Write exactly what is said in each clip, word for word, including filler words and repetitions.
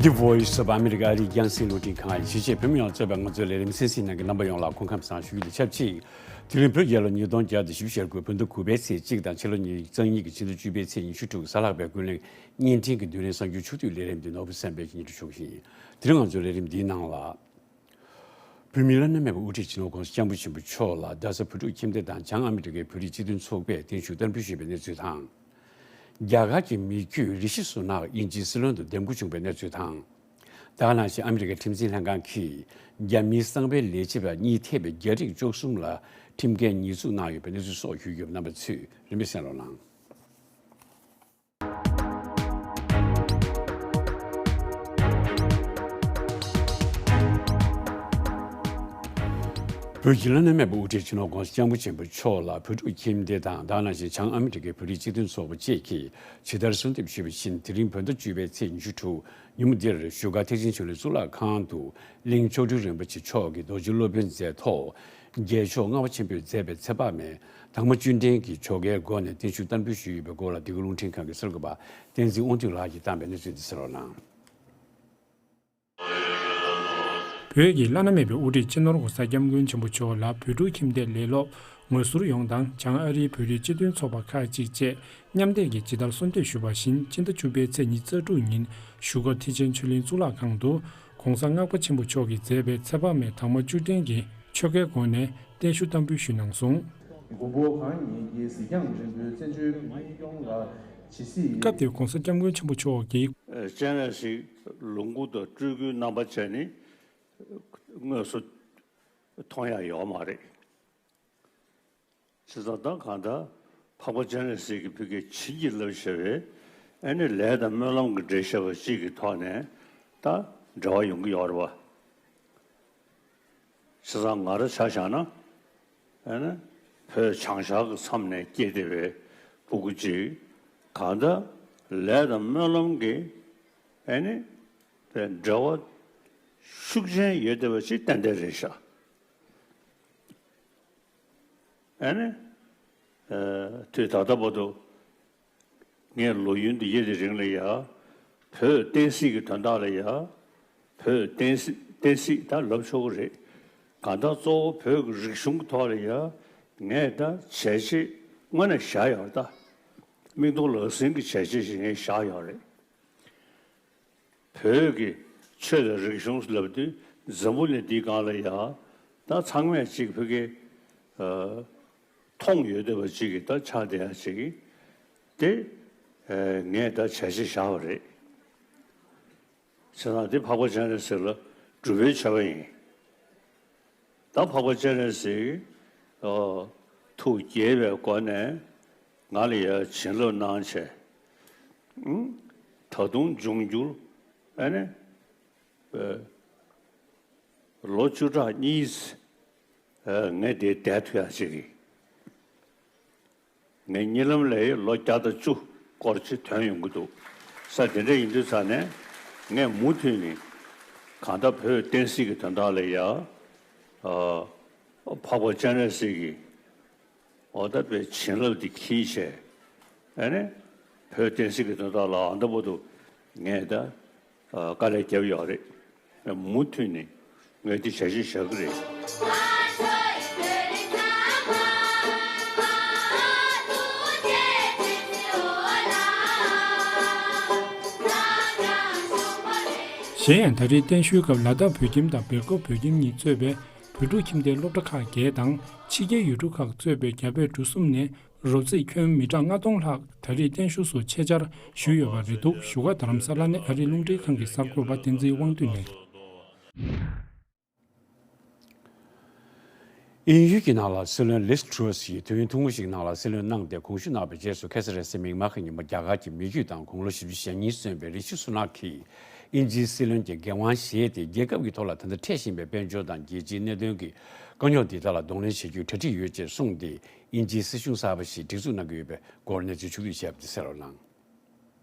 The Voice of America ཨ་རིའི་རྒྱང་སྲིང་རླུང་འཕྲིན་ཁང་། ཡིན་ཕྱི་རྒྱལ་བོད་མི་ཡོངས་གཙོས་པའི་ང་ཚོའི་ལས་རིམ་གསན་གཟིགས་གནང་མཁན་རྣམ་པ་ཡོངས་ལ་སྐུ་ཁམས་བཟང་ཞུ་རྒྱུ་དང་ཆབས་ཅིག་དེ་རིང་བོད་རྒྱལ་ལོ་ཉིས་སྟོང་བརྒྱ་དང་བཞི་བཅུ་ཞེ་དགུ་བོད་ཟླ་དགུ་པའི་ཚེས་གཅིག་དང་ཕྱི་ལོ་ཉིས་སྟོང་ཉི་ཤུ་རྩ་གཉིས་ཀྱི་ཕྱི་ཟླ་བཅུ་པའི་ཚེས་ཉི་ཤུ་དྲུག་གཟའ་ལྷག་པའི་ཀུན་གླེང་བརྙན་འཕྲིན་གྱི་མདུན་ལམ་གསར་འགྱུར་ཕྱོགས་བསྡུས་ལས་རིམ་འདི་ནོར་བུ་བསམ་འཕེལ་གྱིས་སྙན་སྒྲོན་ཞུ་གི་ཡིན། དེ་རིང་ང་ཚོའི་ལས་རིམ་འདིའི་ནང་ལ། བོད་མིའི་བླ་ན་མེད་པའི་དབུ་ཁྲིད་སྤྱི་ནོར་༸གོང་ས་༸སྐྱབས་མགོན་ཆེན་པོ་མཆོག་ལ་རྡ་ས་བོད་ཕྲུག་ཁྱིམ་སྡེ་དང་བྱང་ཨ་མི་རི་ཀའི་བོད་རིགས་སྤྱི་མཐུན་ཚོགས་པས་བརྟན་བཞུགས་བསྟར་འབུལ་ཞུས་པའི་གནས་ཚུལ་དང་། རྒྱ་གར་གྱི་མི་རྒྱུད་རི་ཤི་སུ་ནག་དབྱིན་ཇིའི་སྲིད་བློན་དུ་འདེམས་བསྐོ་བྱུང་བའི་གནས་ཚུལ་དང་། ད་ག་ནང་བཞིན་ཨ་མི་རི་ཀའི་ཁྲིམས་འཛིན་ལྷན་ཁང་གིས་རྒྱ་མིའི་གསང་བའི་ལས་བྱེད་པ་གཉིས་ཐེ་བའི་རྒྱ་རིགས་བཅུ་གསུམ་ལ་ཁྲིམས་འགལ་ཉེས་འཛུགས་གནང་ཡོད་པའི་གནས་ཚུལ་སོགས་ཞུས་ཡོད་པ་རྣམ་པ་ཚོས་རིམ་པས་གསན་རོགས་གནང་། བོད་ཀྱི་བླ་ན་མེད་པའི་དབུ་ཁྲིད་སྤྱི་ནོར་༸གོང་ས་༸སྐྱབས་མགོན་ཆེན་པོ་མཆོག་ལ་བོད་ཕྲུག་ཁྱིམ་སྡེ་དང་ད་ག་ནང་བཞིན་བྱང་ཨ་མི་རི་ཀའི་བོད་རིགས་སྤྱི་མཐུན་ཚོགས་པ་བཅས་ཀྱིས་ཇི་ལྟར་གསོལ་འདེབས་ཞུས་པ་བཞིན། དེ་རིང་བོད་ཟླ་བཅུ་པའི་ཚེས་ཉི་ཤུ་དྲུག་ཉིན་མོ་འདིར་བཞུགས་སྒར་ཐེག་ཆེན་ཆོས་གླིང་གཙུག་ལག་ཁང་དུ་གླིང་མཆོག་སྤྲུལ་རིན་པོ་ཆེ་མཆོག་གིས་རྡོ་རྗེ་སློབ་དཔོན་མཛད་ཐོག་རྒྱལ་མཆོག་ལྔ་པ་ཆེན་པོས་མཛད་པའི་ཚེ་དཔག་མེད་དྭངས་མ་བཅུད་ལྡན་གྱི་ཆོ་གའི་སྒོ་ནས་བརྟན་བཞུགས་བསྟར་འབུལ་ཞུས་ཡོད་པའི་སྐོར་ལ། འདི་ག་རླུང་འཕྲིན་ཁང་གི་གསར་འགོད་པ་བསྟན་འཛིན་དབང་འདུས་ལགས་ཀྱིས་བཏང་པའི་གནས་ཚུལ་འདི་གསན་རོགས་གནང་། བོད་ཀྱི་བླ་ན་མེད་པའི་དབུ་ཁྲིད་སྤྱི་ནོར་༸གོང་ས་༸སྐྱབས་མགོན་ཆེན་པོ་མཆོག་ལ་བོད་ཕྲུག་ཁྱིམ་སྡེ་ལས་སློབ་ངོས་ཟུར་ཡོངས་དང་བྱང་ཨ་རིའི་བོད་རིགས་སྤྱི་མཐུན་ཚོགས་པ་ཁག་ཅིག་བཅས་མཉམ་འདེགས་ཀྱིས་ཇི་ལྟར་གསོལ་འདེབས་ཞུས་པ་བཞིན། སྤྱི་ཟླ་བཅུ་པའི་ཚེས་ཉི་ཤུ་རྩ་དྲུག་ཉིན་བཞུགས་སྒར་ཐེག་ཆེན་ཆོས་གླིང་གཙུག་ལག་ཁང་དུ་༸གོང་ས་ལྔ་པ་ཆེན་པོ་མཆོག་གིས་མཛད་པའི་ཚེ་དཔག་མེད་དྭངས་མ་བཅུད་ལྡན་གྱི་ཆོ་གའི་སྒོ་ནས་བརྟན་བཞུགས་བསྟར་འབུལ་ཞུས་གནང་སོང་། མགོན་པོ་གང་ཉིད་ཀྱི་གཟིགས་རྒྱང་རིང་པོའི་བཙན་བྱོལ་མི་ཡོངས་ལ་ཇི་སྲིད། སྐབས་དེར་༸གོང་ས་༸སྐྱབས་མགོན་ཆེན་པོ་མཆོག་གིས། སྤྱན་རས་གཟིགས་ལོངས་སྐུ་དང་སྤྲུལ་སྐུའི་རྣམ་པ་བཅས་ནི་དངོས་སུ་མཐོང་ཡ་ཡོད་མ་རེད། བྱས་ཙང་ད་གང་ལྟར་འཕགས་པ་སྤྱན་རས་གཟིགས་ཀྱི་ཕ་གིར་བྱིན་གྱིས་བརླབས་བྱས་པའི་ཨ་ནི་ལས་དང་སྨོན་ལམ་གྱི་འགྲེལ་བཤད་པ་གཅིག་གི་ཐོག་ནས་ད་འབྲེལ་བ་ཡོང་གི་ཡོད་རེད་བ། བྱས་ཙང་ང་རང་ཆ་བཞག་ན། ཨ་ནི་བོད་བྱང་ཤར་གྱི་མཚམས་ནས་སྐྱེས་བསྡད་པའི་སྤུ་གུ་ཅིག་གང་ལྟར་ལས་དང་སྨོན་ལམ་གྱི་ཨ་ནི་འབྲེལ་བ་ཤུགས་ཆེན་ཡོད་བསྡད་པ་ཅིག་ཏན་ཏན་རེད་ཤག་ཨ་ནི། ཨ། དུས་ད་ལྟ་བར་དུ་ངས་ལོ་ཡུན་འདི་ཡི་དེ་རིང་ལ་ཡ། བོད་བསྟན་སྲིད་ཀྱི་དོན་དག་ལ་ཡ། བོད་བསྟན་སྲིད་བསྟན་སྲིད་ད་ལབ་ཆོག་གི་རེད། གང་ལྟར་གཙོ་བོ་བོད་ཀྱི་རིག་གཞུང་གི་ཐོག་ལ་ཡ། ངས་ད་བྱས་རྗེས་དངོས་གནས་བཞག་ཡོད་རེད་ད། མིག་མཐོང་ལག་ཟིན་གྱི་བྱས་རྗེས་ཤིག་ངས་བཞག་ཡོད་རེད། བོད་ཀྱི་ཆོས་དང་རིག་གཞུང་ལབ་དུས་འཛམ་བུ་གླིང་འདིའི་སྒང་ལ་ཡ། ད་ཚང་མས་ཅིག་ཕ་གི། ཨ། མཐོང་ཡོད་བསྡད་པ་ཅིག་གི་ད་ཆགས་བསྡད་ཡ་ཅིག་གི། དེ། ཨ། ངས་ད་བྱས་རྗེས་བཞག་པ་རེད། བྱས་ཙང་དེ་འཕགས་པ་སྤྱན་རས་གཟིགས་ལ་སྒྲུབ་པའི་མཆོད་པ་ཡིན། ད་འཕགས་པ་སྤྱན་རས་གཟིགས། ཨ། ཐུགས་དགྱེས་པའི་སྒོ་ནས་ང་ལ་ཡ་བྱིན་རླབས་གནང་བྱས། ཨང་། ད་དུང་འབྱུང་འགྱུར་ཨ་ནི། ཨ། ལོ་བཅུ་ཕྲག་གཉིས། ཨ། ངས་དེ་བསྡད་ཐུབ་ཡ་ཅིག་གི། ངའི་གཉིད་ལམ་ལ་ལོ་བརྒྱ་དང་བཅུ་སྐོར་ཅིག་ཐོན་ཡོང་གི་འདུག་ས། དེ་འདྲ་ཡིན་དུས་ཙང་ནས་ངས་མུ་མཐུད་ནས་གང་ལྟར་བོད་བསྟན་སྲིད་ཀྱི་དོན་དག་ལ་ཡ། ཨ། འཕགས་པ་སྤྱན་རས་གཟིགས་ཀྱི་འོ་ད་དཔེ་བྱིན་རླབས་དེ་འཁྱེར་བྱས། ཨ་ནི་བོད་བསྟན་སྲིད་ཀྱི་དོན་དག་ལ་ཨ་ད་བར་དུ་ངས་ད། ཨ། དཀའ་ལས་བརྒྱབ་ཡོད་རེད། མུ་མཐུད་ནས་ངས་འདི་བྱ་གཞི་བཞག་གི་རེད། གཞན་ཡང་ད་རེས་བརྟན་བཞུགས་སྐབས་ལ་དྭགས་བོད་ཁྱིམ་དང་སྦེལ་ཀོབ་བོད་ཁྱིམ་གཉིས་གཙོས་པའི་བོད་ཕྲུག་ཁྱིམ་སྡེའི་སློབ་གྲྭ་ཁག་བརྒྱད་དང་ཕྱི་རྒྱལ་ཡུལ་གྲུ་ཁག་གཙོས་པའི་རྒྱ་བལ་འབྲུག་གསུམ་ནས། རོབ་རྩིས་ཁྱོན་མི་གྲངས་ལྔ་སྟོང་ལྷག་ད་རེས་བརྟན་བཞུགས་སུ་ཆེད་བཅར་ཞུས་ཡོད་པ་རེད་འདུག་བཞུགས་སྒར་རྡ་རམ་ས་ལ་ནས་ཨ་རིའི་རླུང་འཕྲིན་ཁང་གི་གསར་འགོད་པ་བསྟན་འཛིན་དབང་འདུས་ནས། དབྱིན་ཡུལ་གྱི་ནང་ལ་སྲིད་བློན་ལིས་ཊྲུ་སི་ཡིས་དུས་ཡུན་ཐུང་ངུ་ཞིག་ནང་ལ་སྲིད་བློན་གནང་སྟེ་གོང་ཞུ་གནང་བའི་རྗེས་སུ་ཁ་སང་རེས་གཟའ་མིག་དམར་གྱི་ཉིན་མོ་རྒྱ་གར་གྱི་མི་རྒྱུད་དང་དགུང་ལོ་བཞི་བཅུ་ཞེ་གཉིས་སོན་པའི་རི་ཤི་སུ་ནག་གིས་དབྱིན་ཇིའི་སྲིད་བློན་གྱི་འགན་དབང་བཞེས་ཏེ་རྒྱལ་ཁབ་ཀྱི་ཐོག་ལ་ད་ལྟ་འཕྲད་བཞིན་པའི་དཔལ་འབྱོར་དང་རྒྱལ་སྤྱིའི་གནད་དོན་གྱི་དཀའ་རྙོག་འདི་དག་ལ་གདོང་ལེན་བྱེད་རྒྱུའི་གྲ་སྒྲིག་ཡོད་ཅེས་གསུངས་ཏེ། དབྱིན་ཇིའི་སྲིད་གཞུང་གསར་པ་ཞིག་སྒྲིག་འཛུགས་གནང་གི་ཡོད་པའི་སྐོར་གནས་ཚུལ་ཕྱོགས་བསྡུས་བྱས་པ་དེ་གསན་རོགས་གནང་།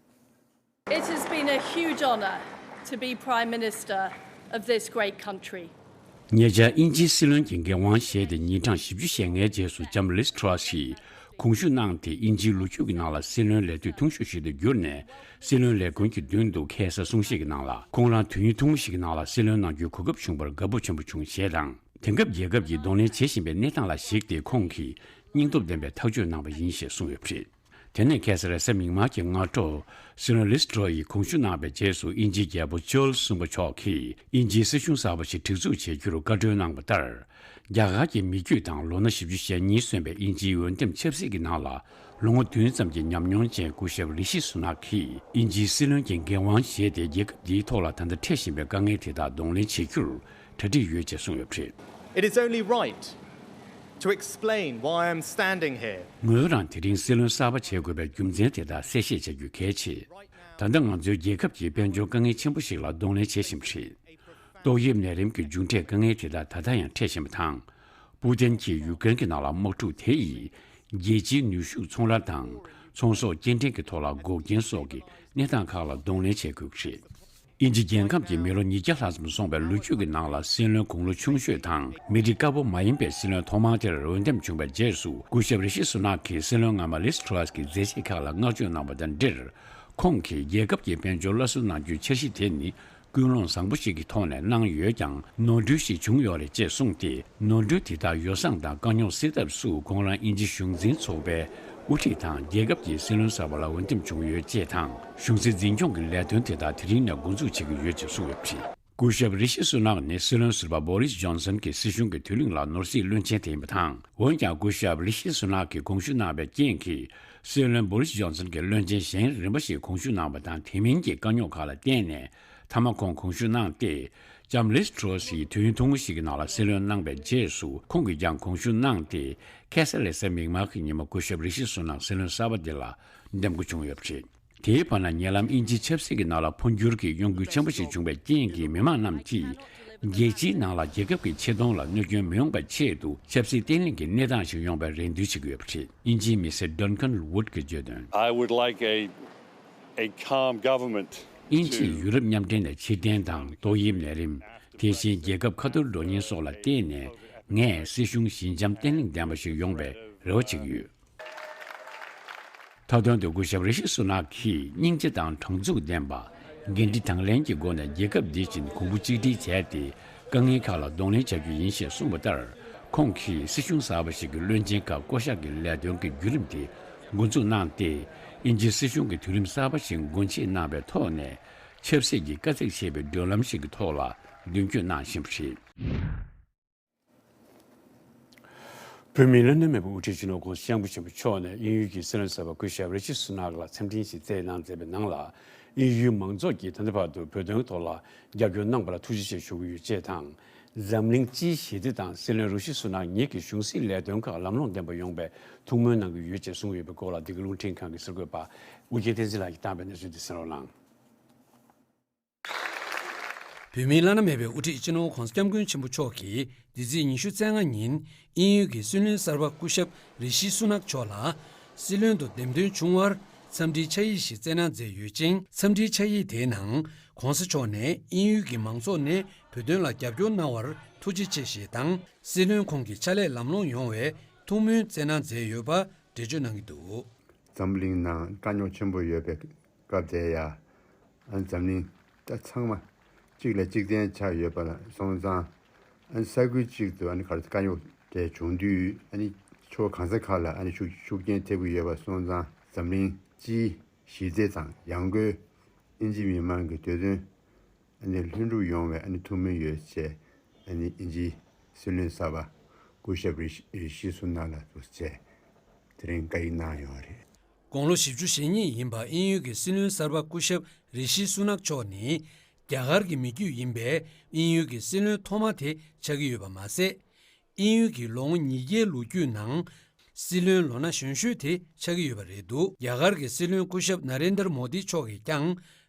It has been a huge honour to be Prime Minister of this great country. ཉེ་ཆར་དབྱིན་ཇིའི་སྲིད་བློན་གྱི་འགན་དབང་བཞེས་ཏེ་ཉིན་གྲངས་བཞི་བཅུ་ཞེ་ལྔའི་རྗེས་སུ་ལྕམ་ལིས་ཊྲུ་སི་ གོང་ཞུ་གནང་སྟེ། དབྱིན་ཇིའི་ལོ་རྒྱུས་ཀྱི་ནང་ལ་སྲིད་བློན་ལས་དུས་ཐུང་ཤོས་ཤིག་ཏུ་གྱུར་ནས། སྲིད་བློན་ལས་དགོན་གྱི་མདུན་དུ་ཁ་སང་གསུང་བཤད་ཀྱི་ནང་ལ། ཁོང་རང་དུས་ཡུན་ཐུང་ངུ་ཞིག་གི་ནང་ལ་སྲིད་བློན་གནང་རྒྱུའི་གོ་སྐབས་བྱུང་བར་དགའ་པོ་ཆེན་པོ་བྱུང་ཞེས་དང་། དེང་སྐབས་རྒྱལ་ཁབ་ཀྱིས་གདོང་ལེན་བྱེད་བཞིན་པའི་གནས་སྟངས་ལ་གཞིགས་ཏེ། ཁོང་གིས་སྙིང་སྟོབས་ལྡན་པའི་ཐག་གཅོད་གནང་བ་ཡིན་ཞེས་གསུངས་ཡོད་པ་རེད། དེ་ནས་ཁ་སང་རེས་གཟའ་མིག་དམར་གྱི་སྔ་དྲོ། སྲིད་བློན་ལིས་ཊོ་ཡིས་གོང་ཞུ་གནང་བའི་རྗེས་སུ། དབྱིན་ཇིའི་རྒྱལ་པོ་ཅཱལ་སི་གསུམ་པ་མཆོག་གིས་དབྱིན་ཇིའི་སྲིད་གཞུང་གསར་པ་ཞིག་སྒྲིག་འཛུགས་བྱེད་རྒྱུར་བཀའ་འཁྲོལ་གནང་བ་ལྟར། རྒྱ་གར་གྱི་མི་རྒྱུད་དང་ལོ་ན་བཞི་བཅུ་ཞེ་གཉིས་སོན་པའི་དབྱིན་ཇིའི་འོས་འདེམས་ཆབ་སྲིད་ཀྱི་ནང་ལ། ལོ་ངོ་བདུན་ཙམ་གྱི་ཉམས་མྱོང་ཅན་སྐུ་ཞབས་རི་ཤི་སུ་ནག་གིས། དབྱིན་ཇིའི་སྲིད་བློན་གྱི་འགན་དབང་བཞེས་ཏེ། རྒྱལ་ཁབ་འདིའི་ཐོག་ལ་ད་ལྟ་འཕྲད་བཞིན་པའི་དཀའ་ངལ་དེ་དག་གདོང་ལེན་བྱེད་རྒྱུར་གྲ་སྒྲིག་ཡོད་ཅེས་གསུངས་ཡོད་པ་རེད། It is only right to explain why I'm standing here. ངོས་རང་དེ་རིང་སྲིད་བློན་གསར་པ་བྱེད་དགོས་པའི་རྒྱུ་མཚན་དེ་དག་གསལ་བཤད་བྱ་རྒྱུ་གལ་ཆེ། ད་ལྟ་ང་ཚོའི་རྒྱལ་ཁབ་ཀྱིས་དཔལ་འབྱོར་དཀའ་ངལ་ཆེན་པོ་ཞིག་ལ་གདོང་ལེན་བྱེད་བཞིན་པ་རེད། ཏོག་དབྱིབས་ནད་རིམས་ཀྱི་མཇུག་འབྲས་དཀའ་ངལ་དེ་དག་ད་ལྟ་ཡང་འཕྲད་བཞིན་པ་དང་། པུ་ཏིན་གྱིས་ཡུ་ཀེ་རེན་གྱི་ནང་ལ་དམག་འཁྲུག་དེ་ཡིས། རྒྱལ་སྤྱིའི་ནུས་ཤུགས་ཚོང་ར་དང་། ཚོང་ཟོག་སྐྱེལ་འདྲེན་གྱི་ཐོག་ལ་འགོག་རྐྱེན་སོགས་ཀྱི་གནས་སྟངས་ཁག་ལ་གདོང་ལེན་བྱེད་དགོས་ཀྱི་རེད། དབྱིན་ཇི་རྒྱལ་ཁབ་ཀྱི་མི་ལོ་ཉིས་བརྒྱ་ལྷག་ཙམ་སོང་བའི་ལོ་རྒྱུས་ཀྱི་ནང་ལ། སྲིད་བློན་དགུང་ལོ་ཆུང་ཤོས་དང་། མི་རིགས་དཀར་པོ་མ་ཡིན་པའི་སྲིད་བློན་ཐོག་མ་དེར་འོས་འདེམས་བྱུང་བའི་རྗེས་སུ། སྐུ་ཞབས་རི་ཤི་སུ་ནག་གིས་སྲིད་བློན་སྔ་མ་ལིས་ཊོ་ར་སི་ཀྱི་མཛད་རྗེས་ཁག་ལ་བསྔགས་བརྗོད་གནང་བ་དང་འབྲེལ། ཁོང་གིས་རྒྱལ་ཁབ་ཀྱི་དཔལ་འབྱོར་སླར་གསོ་གནང་རྒྱུའི་འཆར་གཞི་དེ་ནི། ཀུན་སློང་བཟང་པོ་ཞིག་གི་ཐོག་ནས་གནང་ཡོད་ཀྱང་། ནོར་འཁྲུལ་ཞིག་བྱུང་ཡོད་རེད་ཅེས་གསུངས་ཏེ། ནོར་འཁྲུལ་དེ་དག་ཡོ་བསྲང་དང་དཀའ་རྙོག་སེལ་ཐབས་སུ། ཁོང་རང་དབྱིན་ཇི་གཞུང་འཛིན་ཚོགས་པའི་དབུ་ཁྲིད་དང་། རྒྱལ་ཁབ་ཀྱི་སྲིད་བློན་གསར་པ་ལ་འོས་འདེམས་བྱུང་ཡོད་ཅེས་དང་། གཞུང་སྲིད་འཛིན་སྐྱོང་གི་ལས་དོན་དེ་དག་དེ་རིང་ནས་འགོ་འཛུགས་བྱེད་ཀྱི་ཡོད་ཅེས་གསུངས་ཡོད་པ་རེད། སྐུ་ཞབས་རི་ཤི་སུ་ནག་ནི་སྲིད་བློན་ཟུར་པ་བོ་རིས་ཇོན་སན་གྱི་སྲིད་གཞུང་གི་དུས་གླེང་ལ་ནོར་སྲིད་བློན་ཆེན་དེ་ཡིན་པ་དང་། འོན་ཀྱང་། སྐུ་ཞབས་རི་ཤི་སུ་ནག་གིས་དགོངས་ཞུ་གནང་བའི་རྐྱེན་གྱིས། སྲིད་བློན་བོ་རིས་ཇོན་སན་གྱི་བློན་ཆེན་གཞན་རིམ་པ་ཞིག་དགོངས་ཞུ་གནང་བ་དང་། དེ་མིན་གྱི་དཀའ་རྙོག་ཁག་ལ་བརྟེན་ནས། མཐའ་མ་ཁོང་དགོངས་ཞུ་གནང་སྟེ། ལྕམ་ལིས་ཊོ་ར་སི་ཡིས་དུས་ཡུན་ཐུང་ངུ་ཞིག་གི་ནང་ལ་སྲིད་བློན་གནང་བའི་རྗེས་སུ། ཁོང་གིས་ཀྱང་དགོངས་ཞུ་གནང་སྟེ། ཁ་སང་རེས་གཟའ་མིག་དམར་གྱི་ཉིན་མོ་སྐུ་ཞབས་རི་ཤི་སུ་ནག་སྲིད་བློན་གསར་པ་འདི་ལ་འདེམས་བསྐོ་བྱུང་ཡོད་པ་རེད། དེའི་བར་ན། ཉེ་ལམ་དབྱིན་ཇིའི་ཆབ་སྲིད་ཀྱི་ནང་ལ་འཕོ་འགྱུར་གྱི་གཡོ་འགུལ་ཆེན་པོ་ཞིག་བྱུང་བའི་རྐྱེན་གྱིས། མི་མང་རྣམས་ཀྱིས་རྒྱལ་སྤྱིའི་ནང་ལ་རྒྱལ་ཁབ་ཀྱི་ཆེ་མཐོང་ལ་གནོད་སྐྱོན་མི་ཡོང་བའི་ཆེད་དུ། ཆབ་སྲིད་བརྟན་ལྷིང་གི་གནས་སྟངས་ཤིག་ཡོང་བའི་རེ་འདུན་བྱེད་ཀྱི་ཡོད་པ་རེད། དབྱིན་ཇིའི་མི་སེར་ཌན་ཁན་ཝུཌ་ཀྱིས་བརྗོད་དོན། I would like a, a calm government. དབྱིན་ཇིས་ཡུ་རོབ་མཉམ་འབྲེལ་ནས་ཕྱིར་འཐེན་དང་། ཏོག་དབྱིབས་ནད་རིམས། དེ་བཞིན་རྒྱལ་ཁབ་ཁ་ཐོར་འགྲོ་ཉེན་སོགས་ལ་བརྟེན་ནས། ངས་སྲིད་གཞུང་ཞི་འཇམ་བརྟན་ལྷིང་ལྡན་པ་ཞིག་ཡོང་བའི་རེ་བ་བྱེད་ཀྱི་ཡོད། མཐའ་དོན་དུ། སྐུ་ཞབས་རི་ཤི་སུ་ནག་གིས་སྙིང་རྗེ་དང་དྲང་ཚུགས་ལྡན་པ། འགན་འཁྲི་དང་ལེན་གྱི་སྒོ་ནས་རྒྱལ་ཁབ་འདི་བཞིན་གོང་བུ་གཅིག་སྒྲིལ་བྱས་ཏེ། དཀའ་ངལ་ཁག་ལ་གདོང་ལེན་བྱ་རྒྱུ་ཡིན་ཞེས་གསུངས་པ་ལྟར། ཁོང་གིས་སྲིད་གཞུང་གསར་པ་ཞིག་གི་བློན་ཆེན་ཁག་བསྐོ་གཞག་གི་ལས་དོན་གྱི་བརྒྱུད་རིམ་དེ་འགོ་འཛུགས་གནང་སྟེ། དབྱིན་ཇིའི་སྲིད་གཞུང་གི་དུས་རིམ་གསར་པ་ཞིག་འགོ་འབྱེད་གནང་བའི་ཐོག་ནས། ཆབ་སྲིད་ཀྱི་དཀའ་ཚེགས་ཆེ་བའི་བགྲོད་ལམ་ཞིག་གི་ཐོག་ལ་མདུན་སྐྱོད་གནང་བཞིན་པ་རེད། བོད་མིའི་བླ་ན་མེད་པའི་དབུ་ཁྲིད་སྤྱི་ནོར་༧གོང་ས་༧སྐྱབས་མགོན་ཆེན་པོ་མཆོག་ནས་དབྱིན་ཡུལ་གྱི་སྲིད་བློན་གསར་པ་སྐུ་ཞབས་རི་ཤི་སུ་ནག་ལ་འཚམས་འཕྲིན་ཞིག་བསྩལ་གནང་མཛད་པའི་ནང་ལ། དབྱིན་ཡུལ་མང་ཚོགས་ཀྱིས་ད་ལྟ་བར་དུ་བོད་དོན་ཐོག་ལ་རྒྱབ་སྐྱོར་གནང་བ་ལ་ཐུགས་རྗེ་ཆེ་ཞུ་གི་ཡོད་ཅེས་དང་། འཛམ་གླིང་སྤྱིའི་ཞི་བདེ་དང་སྲིད་བློན་རི་ཤི་སུ་ནག་ཉིད་ཀྱི་གཞུང་སྲིད་ལས་དོན་ཁག་ལམ་ལྷོང་ལྡན་པ་ཡོང་བའི་ཐུགས་སྨོན་གནང་གི་ཡོད་ཅེས་གསུངས་ཡོད་པའི་སྐོར་ལ། འདི་ག་རླུང་འཕྲིན་ཁང་གི་གསར་འགོད་པ་ཨུ་རྒྱན་བསྟན་འཛིན་ལགས་ཀྱིས་བཏང་བའི་གནས་ཚུལ་འདི་གསན་རོགས་གནང་། བོད་མིའི་བླ་ན་མེད་པའི་དབུ་ཁྲིད་སྤྱི་ནོར་༧གོང་ས་༧སྐྱབས་མགོན་ཆེན་པོ་མཆོག་གིས་འདི་ཚེས་ཉི་ཤུ་རྩ་ལྔ་ཉིན་དབྱིན་ཡུལ་གྱི་སྲིད་བློན་གསར་པ་སྐུ་ཞབས་རི་ཤི་སུ་ནག་མཆོག་ལ་སྲིད་བློན་དུ་འདེམས་ཐོན་བྱུང་བར་འཚམས་འདྲིའི་ཕྱག་ཡིག་ཞིག་བསྩལ་གནང་མཛད་ཡོད་ཅིང་། འཚམས་འདྲིའི་ཕྱག་ཡིག་དེའི་ནང་༧གོང་ས་མཆོག་ནས་དབྱིན་ཡུལ་གྱི་མང་ཚོགས་ནས་བོད་དོན་ལ་རྒྱབ་སྐྱོར་གནང་བར་ཐུགས་རྗེ་ཆེ་ཞེས་དང་། སྲིད་བློན་ཁོང་གི་ཕྱག་ལས་ལམ་ལྷོང་ཡོང་བའི་ཐུགས་སྨོན་བསྩལ་གནང་མཛད་ཡོད་པ་འགྲེལ་བརྗོད་གནང་གི་འདུག། འཛམ་གླིང་ནང་དཀའ་རྙོག་ཆེན་པོ་ཡོད་པའི་སྐབས་དེ་ཡ། ཨ་ནི་འཛམ་གླིང་ད་ཚང་མ་གཅིག་ལ་གཅིག་བརྟེན་ཆགས་ཡོད་པ་ལ་སོང་ཙང་། ཨ་ནི་ས་ཁུལ་གཅིག་ཏུ་ཨ་ནི་ག་རེ་དཀའ་རྙོག་དེ་བྱུང་དུས། ཨ་ནི་ཕྱོགས་གང་ས་ག་ལ་ཨ་ནི་ཤུགས་ཤུགས་རྐྱེན་ཐེབས་ཀྱི་ཡོད་པ་སོང་ཙང་། འཛམ་གླིང་སྤྱིའི་ཞི་བདེ་དང་ཡང་སྒོས་དབྱིན་ཇི་མི་མང་གི་བདེ་དོན་ཨ་ནི་ལྷུན་གྲུབ་ཡོང་བའི་ཨ་ནི་ཐུགས་སྨོན་ཡོད་ཅེས། ཨ་ནི་དབྱིན་ཇིའི་སྲིད་བློན་གསར་པ་སྐུ་ཞབས་རི་ཤི་རི་ཤི་སུ་ནག་ལ་འདུག་ཅེས་དེ་རིང་བཀའ་ཡིག་གནང་ཡོད་རེད། དགུང་ལོ་བཞི་བཅུ་ཞེ་གཉིས་ཡིན་པ་དབྱིན་ཡུལ་གྱི་སྲིད་བློན་གསར་པ་སྐུ་ཞབས་རི་ཤི་སུ་ནག་མཆོག་ནི་རྒྱ་གར་གྱི་མི་རྒྱུད་ཡིན་པས། དབྱིན་ཡུལ་གྱི་སྲིད་བློན་ཐོག་མ་དེ་ཆགས་ཀྱི་ཡོད་པ་མ་ཟད། དབྱིན་ཡུལ་གྱི་ལོ་ངོ་ཉིས་བརྒྱའི་ལོ་རྒྱུས་ནང་སྲིད་བློན་ལོ་ན་གཞོན་ཤོས་དེ་ཆགས་ཀྱི་ཡོད་པ་རེད་འདུག། རྒྱ་གར་གྱི་སྲིད་བློན་སྐུ་ཞབས་ན་རེན་དར་མོ་དི་མཆོག་གིས་ཀྱང་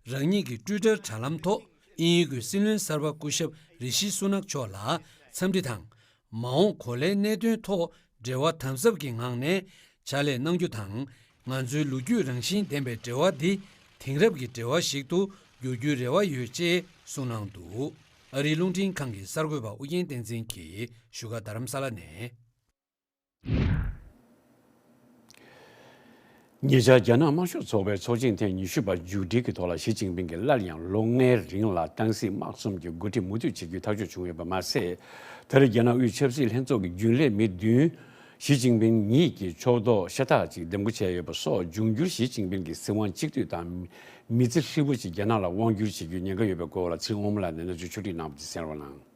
རང་ཉིད་ཀྱི་ཊུའི་ཊར་དྲ་ལམ་ཐོག་དབྱིན་ཡུལ་གྱི་སྲིད་བློན་གསར་པ་སྐུ་ཞབས་རི་ཤི་སུ་ནག་མཆོག་ལ་འཚམས་འདྲི་དང་། མ་འོངས་གོ་ལའི་གནད་དོན་ཐོག་འབྲེལ་བ་དམ་ཟབ་ཀྱི་ངང་ནས་ཕྱག་ལས་གནང་རྒྱུ་དང་། ང་ཚོའི་ལོ་རྒྱུས་རང་བཞིན་ལྡན་པའི་འབྲེལ་བ་འདི་དེང་རབས་ཀྱི་འབྲེལ་བ་ཞིག་ཏུ་འགྱུར་རྒྱུའི་རེ་བ་ཡོད་ཅེས་གསུངས་གནང་འདུག། ཨ་རིའི་རླུང་འཕྲིན་ཁང་གི་གསར་འགོད་པ་ཨུ་རྒྱན་བསྟན་འཛིན་གྱིས་བཞུགས་སྒར་རྡ་རམ་ས་ལ་ནས། ཉེ་ཆར་རྒྱ་ནག་དམར་ཤོག་ཚོགས་པའི་ཚོགས་ཆེན་ཐེངས་ཉི་ཤུ་པ་མཇུག་སྒྲིལ་གྱི་ཐོག་ལ་ཞི་ཅིན་ཕིང་གིས་སླར་ཡང་ལོ་ལྔའི་རིང་ལ་ཏང་སྲིད་དམག་གསུམ་གྱི་འགོ་ཁྲིད་མུ་མཐུད་བྱེད་རྒྱུའི་ཐག་གཅོད་བྱུང་ཡོད་པ་མ་ཟད། ད་རེས་རྒྱ་ནག་དབུས་ཆབ་སྲིད་ལྷན་ཚོགས་ཀྱི་རྒྱུན་ལས་མི་བདུན་ཞི་ཅིན་ཕིང་ཉིད་ཀྱི་ཕྱོགས་གཏོགས་ཤ་སྟག་ཅིག་འདེམས་བསྐོ་བྱས་ཡོད་པ་སོགས་འབྱུང་འགྱུར་ཞི་ཅིན་ཕིང་གི་སྲིད་དབང་གཅིག་སྡུད་དང་མི་ཚེ་ཧྲིལ་པོ་ཞིག་རྒྱ་ནག་ལ་དབང་བསྒྱུར་བྱེད་རྒྱུའི་ཉེན་ཁ་ཡོད་པའི་སྐོར་ལ་ཚེ་རིང་དབང་མོ་ལགས་ནས་གནས་ཚུལ་ཕྱོགས་སྒྲིག་གནང་བ་དེ་གསན་རོགས་གནང་།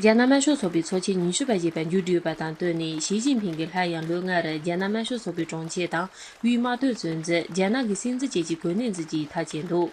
རྒྱ་ནག་དམར་ཤོག་ཚོགས་པའི་ཚོགས་ཆེན་ཉི་ཤུ་པ་ཞེས་པ་མཇུག་བསྒྲིལ་ཡོད་པ་དང་བསྟུན་ནས་ཞི་ཅིན་ཕིང་གིས་སླར་ཡང་ལོ་ལྔ་རུ་རྒྱ་ནག་དམར་ཤོག་ཚོགས་པའི་དྲུང་ཆེ་དང་དབུས་དམག་དོན་གཙོ་འཛིན་རྒྱ་ནག་གི་སྲིད་འཛིན་བཅས་ཀྱི་གོ་གནས་འཛིན་རྒྱུའི་ཐག་བཅད་འདུག།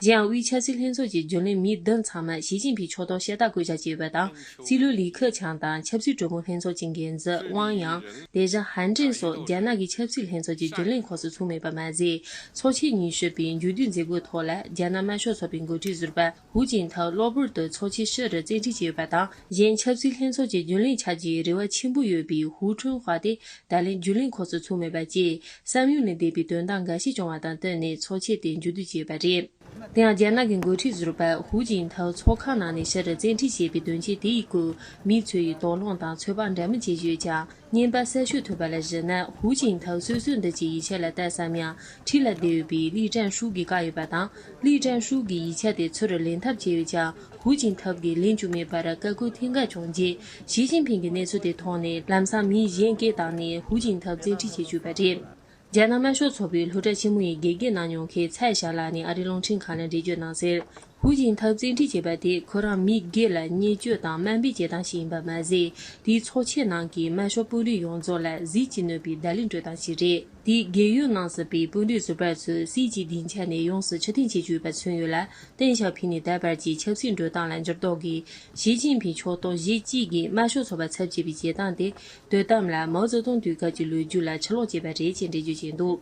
གཞན་ཡང་དབུས་ཆབ་སྲིད་ལྷན་ཚོགས་ཀྱི་རྒྱུན་ལས་མི་བདུན་ཚང་མ་ཞི་ཅིན་ཕིང་ཕྱོགས་གཏོགས་ཤ་སྟག་བསྐོ་བཞག་བྱས་ཡོད་པ་དང་། སྲིད་བློན་ལི་ཁེ་ཆང་དང་ཆབ་སྲིད་གྲོས་མོལ་ལྷན་ཚོགས་ཀྱི་འགན་འཛིན་ཝང་ཡང་། དེ་བཞིན་ཧན་ཀྲིན་སོགས་རྒྱ་ནག་གི་ཆབ་སྲིད་ལྷན་ཚོགས་ཀྱི་རྒྱུན་ལས་འཁོར་སར་ཚུད་མེད་པ་མ་ཟད། ཚོགས་ཆེན་ཉི་ཤུ་པའི་མཇུག་བསྡུའི་མཛད་སྒོའི་ཐོག་ལ་རྒྱ་ནག་དམར་ཤོག་ཚོགས་པའི་འགོ་ཁྲིད་ཟུར་པ་ཧུའུ་ཅིན་ཐའོ་གློ་བུར་དུ་ཚོགས་ཆེན་ཕྱི་རུ་བཙན་ཁྲིད་བྱས་ཡོད་པ་དང་། གཞན་ཆབ་སྲིད་ལྷན་ཚོགས་ཀྱི་རྒྱུན་ལས་ཆགས་རྒྱུའི་རེ་བ་ཆེན་པོ་ཡོད་པའི་ཧུའུ་ཁྲུན་ཧྭ་དེ་ད་ལན་རྒྱུན་ལས་འཁོར་སར་ཚུད་མེད་པ་བཅས་བསམ་ཡུལ་ལས་འདས་པའི་དོན་དག་འགའ་ཤས་བྱུང་བ་དང་བསྟུན་ནས་ཚོགས་ཆེན་དེ་མཇུག་བསྡུ་བྱས་ཡོད་པ་རེད། དེ་ཡང་རྒྱ་ནག་གི་འགོ་ཁྲིད་ཟུར་པ་ཧུའུ་ཅིན་ཐའོ་ཚོགས་ཁང་ནང་ནས་ཕྱིར་བཙན་ཁྲིད་བྱས་པའི་དོན་རྐྱེན་དེའི་སྐོར་མི་ཚོས་དོགས་སློང་དང་ཚོད་དཔག་འདྲ་མིན་བྱེད་བཞིན་ཡོད་ཀྱང་། བརྙན་པར་གསལ་ཤོས་ཐོན་པ་ལ་གཞིགས་ན། ཧུའུ་ཅིན་ཐའོ་སོ་སོའི་འདི་ཀྱི་ཡིག་ཆ་ལ་ལྟ་བསམ་ཡང་། འཁྲིས་ལ་བསྡད་ཡོད་པའི་ལི་ཀྲན་ཧྲུའུ་གིས་བཀག་ཡོད་པ་དང་། ལི་ཀྲན་ཧྲུའུ་གིས་ཡིག་ཆ་དེ་ཚུར་ལེན་ཐབས་བྱས་ཡོད་ཀྱང་། ཧུའུ་ཅིན་ཐའོ་གིས་ལེན་བཅུག་མེད་པར་བཀའ་བཀོད་ཐེངས་འགའ་བྱུང་རྗེས། ཞི་ཅིན་ཕིང་གིས་གནས་ཚུལ་དེ་མཐོང་ནས། ལམ་སང་མི་གཞན་སྐད་བཏང་ནས་ཧུའུ་ཅིན་ཐའོ་བཙན་ཁྲིད་བྱེད་བཅུག་པ་རེད། རྒྱ་ནག་དམར་ཤོག་ཚོགས་པའི་སློབ་གྲྭ་ཆེན་མོ་ཡི་དགེ་རྒན་གནང་མྱོང་མཁན་ཚའེ་ཞའོ་ལགས་ནས་ཨ་རིའི་རླུང་འཕྲིན་ཁང་ལ་འགྲེལ་བརྗོད་གནང་གསལ། ཧུའུ་ཅིན་ཐའོ་བཙན་ཁྲིད་བྱས་པ་དེ་ཁོ་རང་མི་སྒེར་ལ་བརྙས་བཅོས་དང་དམའ་འབེབས་བྱེད་སྟངས་ཤིག་ཡིན་པ་མ་ཟད། དེའི་ཚོགས་ཆེན་ནང་གི་དམར་ཤོག་དཔོན་རིགས་ཡོངས་རྫོགས་ལ་ཟིལ་གྱིས་གནོན་པའི་བརྡ་ལན་སྤྲོད་སྟངས་ཤིག་རེད། དེས་རྒས་ཡོལ་གནང་ཟིན་པའི་དཔོན་རིགས་ཟུར་པ་ཚོས་སྲིད་ཀྱི་སྡིངས་ཆ་ནས་ཡོངས་སུ་ཕྱིར་འཐེན་བྱེད་ཀྱི་ཡོད་པ་མཚོན་ཡོད་ལ། ཏེང་ཞའོ་ཕིང་ནས་ད་བར་གྱི་ཆབ་སྲིད་འགྲོ་སྟངས་ལ་འགྱུར་ལྡོག་གིས། ཞི་ཅིན་ཕིང་ཕྱོགས་གཏོགས་གཞི་གཅིག་གིས་དམར་ཤོག་ཚོགས་པ་ཚབ་བྱེད་པའི་བྱེད་སྟངས་དེ། དོན་དམ་ལ་མའོ་ཙེ་ཏུང་དུས་སྐབས་ཀྱི་ལོ་རྒྱུས་ལ་ཕྱིར་ལོག་བྱས་པ་རེད་ཅེས་འགྲེལ་བརྗོད་བྱས་འདུག།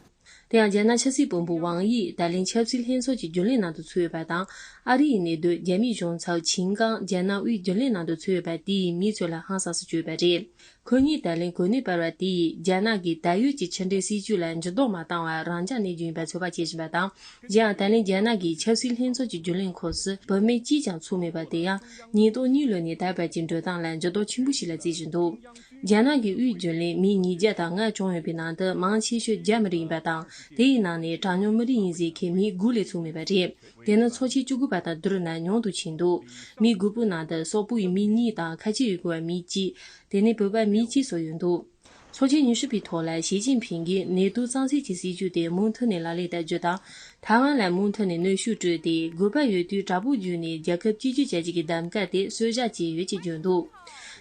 དེ་ཡང་རྒྱ་ནག་ཆབ་སྲིད་དཔོན་པོ་ཝང་དབྱི་ད་ལན་ཆབ་སྲིད་ལྷན་ཚོགས་ཀྱི་རྒྱུན་ལས་ནང་དུ་ཚུད་ཡོད་པ་དང་། ཨ་རི་ཡི་གནས་སྡོད་རྒྱ་མིའི་གཞུང་ཚབ་ཆིན་ཀང་རྒྱ་ནག་དབུས་རྒྱུན་ལས་ནང་དུ་ཚུད་ཡོད་པ་དེ་ཡིས་མི་ཚོ་ལ་ཧང་སངས་སུ་གྱུར་ཡོད་པ་རེད། ཁོ་གཉིས་ད་ལན་གོ་གནས་སྤར་བ་དེ་ཡིས་རྒྱ་ནག་གིས་ད་ཡོད་ཀྱི་ཕྱི་འབྲེལ་སྲིད་ཇུས་ལ་འགྱུར་ལྡོག་མ་བཏང་བར་རང་འཇགས་གནས་རྒྱུ་ཡིན་པ་ཚོད་དཔག་བྱེད་བཞིན་པ་དང་། གཞན་ཡང་ད་ལན་རྒྱ་ནག་གི་ཆབ་སྲིད་ལྷན་ཚོགས་ཀྱི་རྒྱུན་ལས་འཁོར་སར་བུད་མེད་གཅིག་ཀྱང་ཚུད་མེད་པ་དེ་ཡང་ཉིས་སྟོང་གཉིས་ལོ་ནས་ད་བར་གྱི་འགྲོ་སྟངས་ལ་འགྱུར་ལྡོག་ཆེན་པོ་ཞིག་ལ་བརྩི་བཞིན་འདུག། རྒྱ་ནག་གི་དབུས་རྒྱུན་ལས་མི་ཉིས་བརྒྱ་དང་ལྔ་བྱུང་ཡོད་པའི་ནང་དུ་མང་ཆེ་ཤོས་རྒྱ་མི་རིགས་ཡིན་པ་དང་། དེའི་ནང་ནས་གྲངས་ཉུང་མི་རིགས་ཡིན་ཟེར་མཁན་མི་དགུ་ལས་ཚུད་མེད་པ་རེད། དེ་ནི་ཚོགས་ཆེན་བཅུ་དགུ་པ་དང་བསྡུར་ན་ཉུང་དུ་ཕྱིན་འདུག། མི་དགུ་པོའི་ནང་དུ་སོག་པོ་ཡི་མི་གཉིས་དང་ཁ་ཆེ་ཡུ་གུར་བ་མི་གཅིག། དེ་ནས་བོད་པ་མི་གཅིག་སོགས་ཡོད་འདུག། ཚོགས་ཆེན་ཉི་ཤུ་པའི་ཐོག་ལ་ཞི་ཅིན་ཕིང་གིས་ནེ་ཏུའུ་གཙང་སེལ་གྱི་སྲིད་ཇུས་དེ་མུ་མཐུད་ནས་ལག་ལེན་བསྟར་རྒྱུ་དང་། ཐའེ་ཝན་ལ་མུ་མཐུད་ནས་གནོན་ཤུགས་སྤྲོད་དེ། དགོས་པ་ཡོད་དུས་དྲག་པོ་བརྒྱུད་ནས་རྒྱལ་ཁབ་གཅིག་གྱུར་བྱ་རྒྱུ་གི་གདམ་ག་དེ་གསོལ་བཞག་བྱས་ཡོད་ཅེས་བརྗོད་འདུག།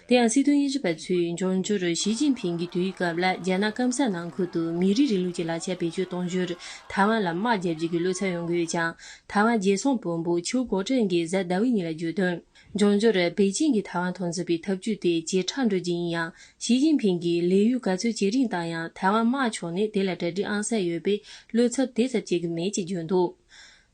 དེ་ཡང་སྲིད་དོན་དབྱེ་ཞིབ་པ་ཚོས་འབྱུང་འགྱུར་ཞི་ཅིན་ཕིང་གི་དུས་ཡུན་སྐབས་ལ་རྒྱ་ནག་སྐམ་ས་ནང་ཁུལ་དུ་མི་རིགས་རིང་ལུགས་ཀྱི་ལག་ཆ་བེད་སྤྱོད་གཏོང་རྒྱུར་ཐའེ་ཝན་ལ་དམག་རྒྱག་རྒྱུ་གི་བློ་འཚབ་ཡོང་གི་ཡོད་ཀྱང་། ཐའེ་ཝན་རྒྱལ་སྲུང་དཔོན་པོ་ཆིའུ་ཀོ་ཀྲེན་གྱིས་གཟའ་ཟླ་བའི་ཉིན་ལ་བརྗོད་དོན། འབྱུང་འགྱུར་པེ་ཅིང་གིས་ཐའེ་ཝན་ཐོག་འཛིན་པའི་ཐབས་ཇུས་དེ་ཇེ་ཕྲ་འགྲོ་རྒྱུ་ཡིན་ཡང་། ཞི་ཅིན་ཕིང་གིས་ལས་ཡུན་ག་ཚོད་ཇེ་རིང་བཏང་ཡང་ཐའེ་ཝན་དམག་ཕྱོགས་ནས་དེ་ལ་གྲ་སྒྲིག་ཨང་གསར་ཡོད་པས་བློ་འཚབ་དེ་ཙམ་བྱེད་ཀྱི་མེད་ཅེས་བརྗོད་འདུག།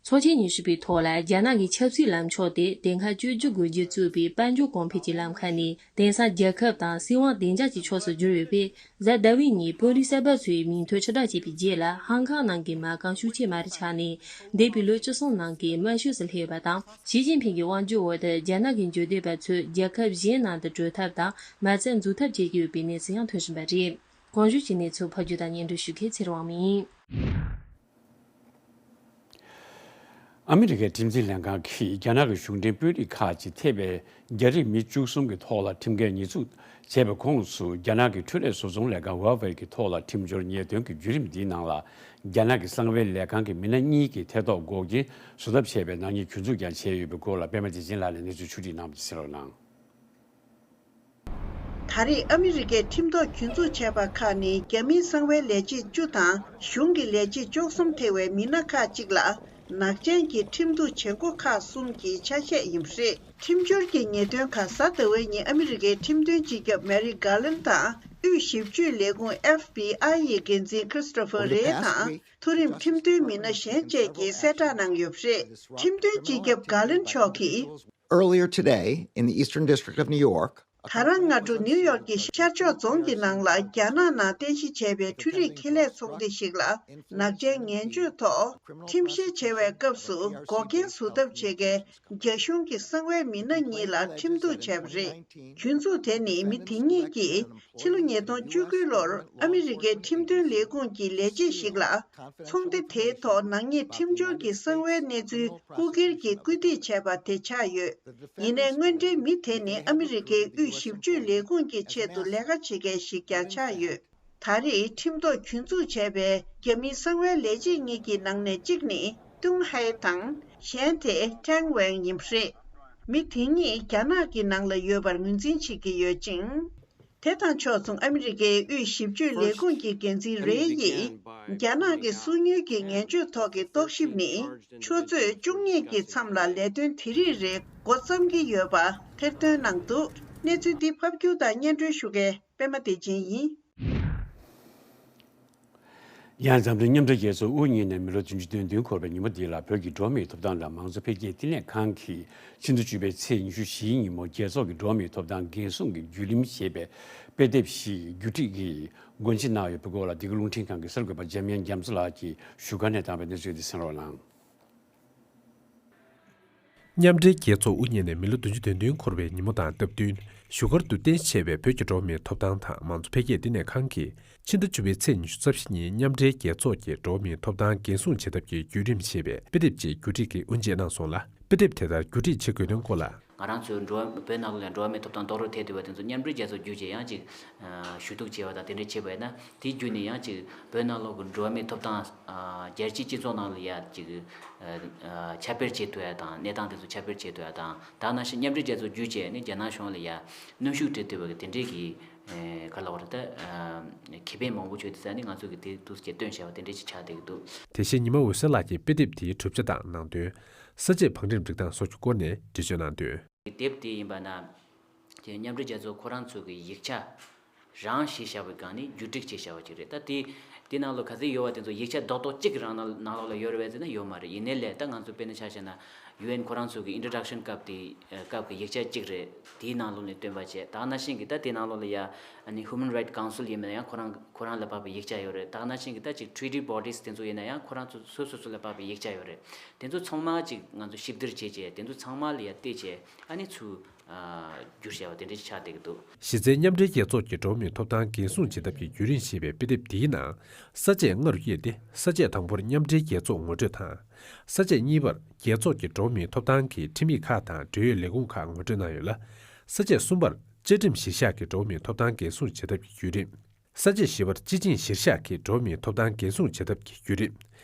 ཚོགས་ཆེན་ཉི་ཤུ་པའི་ཐོག་ལ་རྒྱ་ནག་གི་ཆབ་སྲིད་ལམ་ཕྱོགས་དེ་དེང་སྐབས་བཅོས་བསྒྱུར་དགོས་རྒྱུ་གཙོས་པའི་དཔལ་འབྱོར་གོང་འཕེལ་གྱི་ལམ་ཁ་ནས་དེང་སང་རྒྱལ་ཁབ་དང་སྲིད་དབང་བདེ་འཇགས་ཀྱི་ཕྱོགས་སུ་བསྒྱུར་ཡོད་པས། གཟའ་ཟླ་བའི་ཉིན་དཔོན་རིགས་གསར་པ་ཚོའི་མིང་ཐོ་ཕྱིར་བསྒྲགས་བྱས་པའི་རྗེས་ལ་ཧང་ཀང་ནང་གི་མ་རྐང་ཤུགས་ཆེ་མ་རུ་ཆག་ནས། འདས་པའི་ལོ་བཅུ་གསུམ་ནང་གི་དམའ་ཤོས་སུ་སླེབས་ཡོད་པ་དང་། ཞི་ཅིན་ཕིང་གི་དབང་སྒྱུར་འོག་ཏུ་རྒྱ་ནག་གི་འབྱོར་ལྡན་པ་ཚོས་རྒྱལ་ཁབ་གཞན་ནང་དུ་བྲོས་ཐབས་དང་མ་རྩ་འཛུགས་ཐབས་བྱེད་ཀྱི་ཡོད་པའི་གནས་ཚུལ་ཡང་ཐོན་བཞིན་པ་རེད། གོང་ཞུས་ཀྱི་གནས་ཚུལ་ཕབ་སྒྱུར་དང་སྙན་སྒྲོན་ཞུ་མཁན་ཚེ་རིང་དབང་མོ་ཡིན། ཨ་མི་རི་ཀའི་ཁྲིམས་འཛིན་ལྷན་ཁང་གིས་རྒྱ་ནག་གི་གཞུང་འབྲེལ་དཔོན་རིགས་ཁག་ཅིག་ཐེ་བའི་རྒྱ་རིགས་མི་བཅུ་གསུམ་གྱི་ཐོག་ལ་ཁྲིམས་འགལ་ཉེས་འཛུགས་བྱས་པའི་ཁོངས་སུ་རྒྱ་ནག་གི་འཕྲུལ་ལས་བཟོ་ཚོང་ལས་ཁང་Huawei་གི་ཐོག་ལ་ཁྲིམས་སྦྱོར་ཉེས་དོན་གྱི་བརྒྱུད་རིམ་འདིའི་ནང་ལ་རྒྱ་ནག་གི་གསང་བའི་ལས་ཁང་གི་མི་སྣ་གཉིས་ཀྱི་ཐད་གཏོགས་འགོག་རྐྱེན་བཟོ་ཐབས་བྱས་པའི་ནག་ཉེས་གྱོད་འཛུགས་ཀྱང་བྱས་ཡོད་པའི་སྐོར་ལ་པད་མ་བདེ་ཆེན་ལགས་ནས་གནས་ཚུལ་ཕྱོགས་སྒྲིག་གནང་བ་དེ་གསན་རོགས་གནང་། ད་རེས་ཨ་མི་རི་ཀས་ཁྲིམས་ཐོག་གྱོད་འཛུགས་བྱས་པ་ཁག་ནི་རྒྱ་མིའི་གསང་བའི་ལས་བྱེད་བཅུ་དང་གཞུང་གི་ལས་བྱེད་བཅུ་གསུམ་ཐེ་བའི་མི་སྣ་ཁག་ཅིག་ལ་ནག་ཅན་གྱི་ཁྲིམས་གཏུག་བྱེད་སྒོ་ཁག་གསུམ་གྱི་ཆ་ཤས་ཡིན་པ་རེད། ཁྲིམས་སྦྱོར་གྱི་ཉེས་དོན་ཁག་གཟའ་ཟླ་བའི་ཉིན་ཨ་མི་རི་ཀའི་ཁྲིམས་དོན་སྤྱི་ཁྱབ་མེ་རིག་གྷར་ལན་དང་དབུས་ཞིབ་དཔྱོད་ལས་ཁུངས་ཨེཕ་བི་ཨའི་ཡི་འགན་འཛིན་ཁྲི་སི་ཏོ་ཕར་རེ་དང་མཐོ་རིམ་ཁྲིམས་དོན་མི་སྣ་གཞན་བཅས་ཀྱིས་གསལ་བསྒྲགས་གནང་ཡོད་པ་རེད། ཁྲིམས་དོན་སྤྱི་ཁྱབ་གྷར་ལན་མཆོག་གིས། Earlier today, in the Eastern District of New York, ད་རང་སྔ་དྲོ་ནིའུ་ཡོག་གི་ཤར་ཕྱོགས་རྫོང་གི་ནང་ལ་རྒྱ་ནག་ནང་རྟེན་གཞི་བྱས་པའི་འཕྲུལ་རིག་ཁེ་ལས་ཚོགས་སྡེ་ཞིག་ལ་ནག་ཅན་ངན་སྤྱོད་ཐོག་ཁྲིམས་བཤེར་བྱེད་པའི་སྐབས་སུ་འགོག་རྐྱེན་བཟོ་ཐབས་བྱེད་མཁན་རྒྱ་གཞུང་གི་གསང་བའི་མི་སྣ་གཉིས་ལ་ཁྲིམས་གཏུག་བྱས་པ་རེད། གྱོད་འཛུགས་དེ་ནི་མི་དེ་གཉིས་ཀྱིས་ཕྱི་ལོ་ཉིས་སྟོང་བཅུ་དགུ་ལོར་ཨ་མི་རི་ཀའི་ཁྲིམས་དོན་ལས་ཁུངས་ཀྱི་ལས་བྱེད་ཞིག་ལ། ཚོགས་སྡེ་དེའི་ཐོག་ནག་ཉེས་ཁྲིམས་སྦྱོར་གྱི་གསང་བའི་གནས་ཚུལ་རྐུ་འཁྱེར་གྱིས་རྐུ་རྩིས་བྱས་པ་དེ་ཆགས་ཡོད། ཡིན་ནའི་དངོས་འབྲེལ་མི་དེ་ནི་ཨ་མི་རི་ཀའི་དབུས་ཞིབ་དཔྱོད་ལས་ཁུངས་ཀྱི་ཆེད་དུ་ལས་ཀ་བྱེད་མཁན་ཞིག་ཀྱང་ཆགས་ཡོད། ད་རེས་ཁྲིམས་ཐོག་གྱོད་འཛུགས་བྱས་པའི་རྒྱ་མིའི་གསང་བའི་ལས་བྱེད་གཉིས་ཀྱི་ནང་ནས་གཅིག་ནི་ཏུང་ཧའེ་དང་། གཞན་དེ་ཀྲེང་ཝེང་ཡིན་པ་རེད། མི་དེ་གཉིས་རྒྱ་ནག་གི་ནང་ལ་ཡོད་པར་ངོས་འཛིན་བྱེད་ཀྱི་ཡོད་ཅིང་། དེ་དང་ཕྱོགས་མཚུངས་ཨ་མི་རི་ཀའི་དབུས་ཞིབ་དཔྱོད་ལས་ཁུངས་ཀྱི་འགན་འཛིན་རེ་ཡིས་རྒྱ་ནག་གི་སོ་ཉུལ་གྱི་ངན་སྤྱོད་ཐོག་གི་རྟོག་ཞིབ་ནི་ཆུ་ཚོད་བཅུ་གཉིས་ཀྱི་མཚམས་ལ་ལས་དོན་དེ་རིགས་རེ་འགོ་བརྩམ་གྱི་ཡོད་པ་ཐེར་འདོན་གནང་འདུག་གནས་ཚུལ་འདི་ཕབ་སྒྱུར་དང་སྙན་སྒྲོན་ཞུ་མཁན་པད་མ་བདེ་ཆེན་ཡིན། ཡང་འཛམ་གླིང་མཉམ་འབྲེལ་རྒྱལ་ཚོགས་དབུ་བརྙེས་ནས་མི་ལོ་བདུན་ཅུ་དོན་བདུན་འཁོར་བའི་ཉིན་མོ་འདི་ལ་བོད་ཀྱི་འགྲོ་བ་མིའི་ཐོབ་ཐང་དང་མང་གཙོ་འཕེལ་རྒྱས་བསྟི་གནས་ཁང་གིས་ཕྱི་ཟླ་བཅུ་པའི་ཚེས་ཉི་ཤུ་བཞིའི་ཉིན་མོ་རྒྱལ་ཚོགས་ཀྱི་འགྲོ་བ་མིའི་ཐོབ་ཐང་འགན་སྲུང་གི་བརྒྱུད་རིམ་ཞེས་པའི་དཔེ་དེབ་ཞིག་བརྒྱུད་སྒྲིག་གིས་སྒོ་འབྱེད་གནང་ཡོད་པའི་སྐོར་ལ་འདི་ག་རླུང་འཕྲིན་ཁང་གི་གསར་འགོད་པ་འཇམ་དབྱངས་རྒྱ་མཚོ་ལགས་ཀྱིས་བཞུགས་སྒར་ནས་བཏང་བའི་གནས་ཚུལ་དེ་གསན་རོགས་གནང་། མཉམ་འབྲེལ་རྒྱལ་ཚོགས་དབུ་བརྙེས་ནས་མི་ལོ་བདུན་ཅུ་དོན་བདུན་འཁོར་བའི་ཉིན་མོ་དང་སྟབས་བསྟུན། བཞུགས་སྒར་དུ་རྟེན་གཞི་བྱས་པའི་བོད་ཀྱི་འགྲོ་བ་མིའི་ཐོབ་ཐང་དང་མང་གཙོ་འཕེལ་རྒྱས་བསྟི་གནས་ཁང་གིས་ཕྱི་ཟླ་བཅུ་པའི་ཚེས་ཉི་ཤུ་རྩ་བཞི་ཉིན་མཉམ་འབྲེལ་རྒྱལ་ཚོགས་ཀྱི་འགྲོ་བ་མིའི་ཐོབ་ཐང་འགན་སྲུང་བྱེད་ཐབས་ཀྱི་བརྒྱུད་རིམ་ཞེས་པའི་དཔེ་དེབ་ཅིག་བརྒྱུད་སྒྲིག་གིས་དབུ་འབྱེད་གནང་སོང་ལ། དཔེ་དེབ་དེ་ལྟར་བརྒྱུད་སྒྲིག་བྱེད་དགོས་དོན་སྐོར་ལ། ང་རང་ཚོའི་འགྲོ་བ་བོད་ནང་ལོགས་ལ་འགྲོ་བ་མིའི་ཐོབ་ཐང་རྡོག་རོལ་ཐེབས་བསྡད་པ་དེ་ཚོ་མཉམ་འབྲེལ་རྒྱལ་ཚོགས་བརྒྱུད་བྱས་ཡང་ཅིག་ཞུ་གཏུག་བྱས་པ་དང་དེ་འདྲ་བྱས་པ་ཡིན་ན་དེ་བརྒྱུད་ནས་ཡང་ཅིག་བོད་ནང་ལོགས་ཀྱི་འགྲོ་བ་མིའི་ཐོབ་ཐང་རྒྱལ་སྤྱིའི་སྤྱི་ཚོགས་ནང་ལ་ཡ་ཅིག་ཁྱབ་སྤེལ་བྱེད་ཐུབ་ཡ་དང་གནས་སྟངས་དེ་ཚོ་ཁྱབ་སྤེལ་བྱེད་ཐུབ་ཡ་དང་ད་ག་ནང་བཞིན་མཉམ་འབྲེལ་རྒྱལ་ཚོགས་བརྒྱུད་བྱས་ནས་རྒྱ་ནག་གཞུང་ལ་ཡ་གནོན་ཤུགས་སྤྲད་ཐུབ་པ་གི་དེ་འདྲའི་གི་ག་ལ་བར་ད་ཁེ་ཕན་མང་པོ་བྱུང་དེ་ས་ནི་ང་ཚོ་གི་དེ་འདུག་སེ་བཏོན་བྱས་པ་དེ་འདྲའི་ཅིག་ཆགས་བསྡད་ཀྱི་འདུག་དེ་བཞིན་ཉི་མ་འོད་ཟེར་ལགས་ཀྱིས་དཔེ་དེབ་དེའི་གྲུབ་ཆ་དང་ནང་དོན། ས་བཅད་བང་རིམ་སྒྲིག་སྟངས་སོགས་ཀྱི་སྐོར་ནས་འགྲེལ་བརྗོད་གནང་དོན། དེབ་དེ་ཡིན་པ་ན། དེ་མཉམ་འབྲེལ་རྒྱལ་ཚོགས་ཁོ་རང་ཚོ་གི་ཡིག་ཆ་རང་ཞིག་བཞག་པའི་སྒང་ནས་བརྒྱུད་སྒྲིག་བྱས་བཞག་པ་ཅིག་རེད། ད་དེ་དེ་ནང་ལོགས་ག་ཚོད་ཡོད་པ་དེ་ཚོ་ཡིག་ཆ་རྡོག་རྡོག་གཅིག་གི་རང་ནང་ནང་ལོགས་ལ་ཡོད་རེད་པས་ཟེར་ན་ཡོད་མ་རེད། ཡིན་ནའི་ལས་ད་ང་ཚོ་དཔེར་ན་ཆ་བཞག་ན་ཡུ་ཨེན་ཁོ་རང་ཚོ་གི་ཨིན་ཊྲོ་ཌག་ཤན་སྐབས་དེ་སྐབས་ཀྱི་ཡིག་ཆ་གཅིག་རེད། དེའི་ནང་ལོགས་ནས་བཏོན་པ་བྱས། ད་ག་ནང་བཞིན་གྱི་ད་དེ་ནང་ལོགས་ལ་ཡ་ཨ་ནི་Human Rights Council ཡིན་ན་ཡང་ཁོ་རང་ཁོ་རང་ལ་དཔག་པའི་ཡིག་ཆ་ཡོད་རེད། ད་ག་ནང་བཞིན་གྱི་ད་ཅིག་Treaty Bodies དེ་ཚོ་ཡིན་ན་ཡང་ཁོ་རང་ཚོ་སོ་སོ་སོ་ལ་དཔག་པའི་ཡིག་ཆ་ཡོད་རེད། དེ་ཚོ་ཚང་མ་ཅིག་ང་ཚོ་ཞིབ་བསྡུར་བྱས་བྱས་དེ་ཚོ་ཚང་མ་ལ་ཡ་བལྟས་བྱས་ཨ་ནི་ཚུར་བསྒྱུར་བྱས་པ་དེ་འདྲ་ཞིག་ཆགས་བསྡད་ཀྱི་འདུག་གཞི་རྩའི་མཉམ་འབྲེལ་རྒྱལ་ཚོགས་ཀྱི་འགྲོ་བ་མིའི་ཐོབ་ཐང་འགན་སྲུང་བྱེད་ཐབས་ཀྱི་བརྒྱུད་རིམ་ཞེས་པའི་དཔེ་དེབ་འདིའི་ནང་ས་བཅད་ལྔ་རུ་དབྱེ་སྟེ་ས་བཅད་དང་པོར་མཉམ་འབྲེལ་རྒྱལ་ཚོགས་ངོ་སྤྲོད་དང་། ས་བཅད་གཉིས་པར་རྒྱལ་ཚོགས་ཀྱི་འགྲོ་བ་མིའི་ཐོབ་ཐང་གི་ཁྲིམས་ཡིག་ཁག་དང་འབྲེལ་ཡོད་ལས་ཁུངས་ཁག་ངོ་སྤྲོད་གནང་ཡོད་ལ། ས་བཅད་གསུམ་པར་བཅའ་ཁྲིམས་གཞིར་བཞག་གི་འགྲོ་བ་མིའི་ཐོབ་ཐང་འགན་སྲུང་བྱེད་ཐབས་ཀྱི་བརྒྱུད་རིམ། ས་བཅད་བཞི་པར་སྤྱི་ཆིངས་གཞིར་བཞག་གི་འགྲོ་བ་མིའི་ཐོབ་ཐང་འགན་སྲུང་བྱེད་ཐབས་ཀྱི་བརྒྱུད་རིམ།